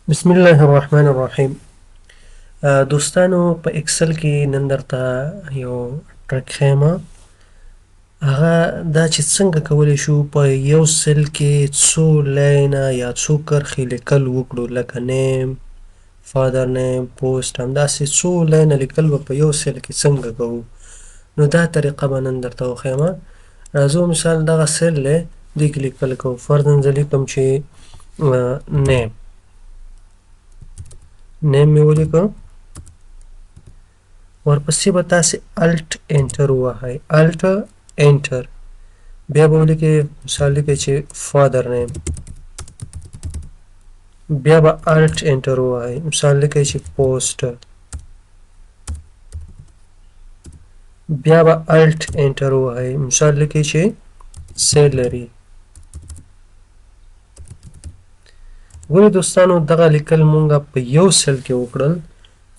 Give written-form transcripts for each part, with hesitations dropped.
بسم الله الرحمن الرحیم. دوستانو، په اکسل کې نن درته یو ټریک ښیم، هغه دا چې څنګه کولی شو په یو سیل کې څو لاینه یا څو کرښې لیکل وکړو، لکه نیم، فادر نیم، پوسټ، همداسې څو لاینه لیکل به په یو سیل کې څنګه کوو. نو دا طریقه به نن درته وښیم. راځو، مثال دغه سیل دی، دې کې لیکل کوو. فرضاً زه لیکم چې نیم، نیم مې ولیکه، ورپسې به تاسې الټ انټر ووهئ، الټ انټر، بیا به ولیکئ، مثال لیکئ چې فادر نیم، بیا به الټ انټر ووهئ، مثال لیکئ چې پوسټ، بیا به الټ انټر ووهئ، مثال لیکئ چې سیلری. ګورئ دوستانو، دغه لیکل مونږ په یو سیل کې وکړل،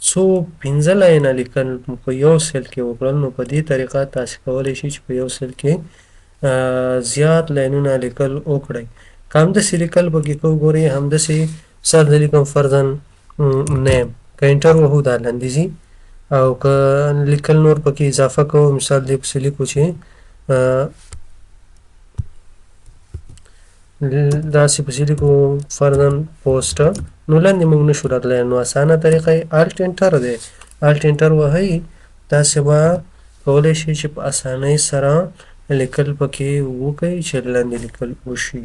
څو 5 لاینه لیکل په یو سیل کې وکړل. نو په دې طریقه تاسې کولی شئ چې په یو سیل کې زیات لاینونه لیکل وکړئ. که همداسې لیکل پکې کوو، ګورئ همداسې مثال زه لیکم فرضاً نیم، که انټر وهو دا لاندې ځي، او که لیکل نور پکې اضافه کوو، مثال دې پسې لیکو چې داسې پسې لیکو فرضاً پوسټ، نو لاندې موږ نشو راتلی. نو اسانه طریقه یې الټ انټر دی، الټ انټر وهئ، تاسې به کولی شئ چې په اسانۍ سره لیکل پکې وکئ چې لاندې لیکل وشي.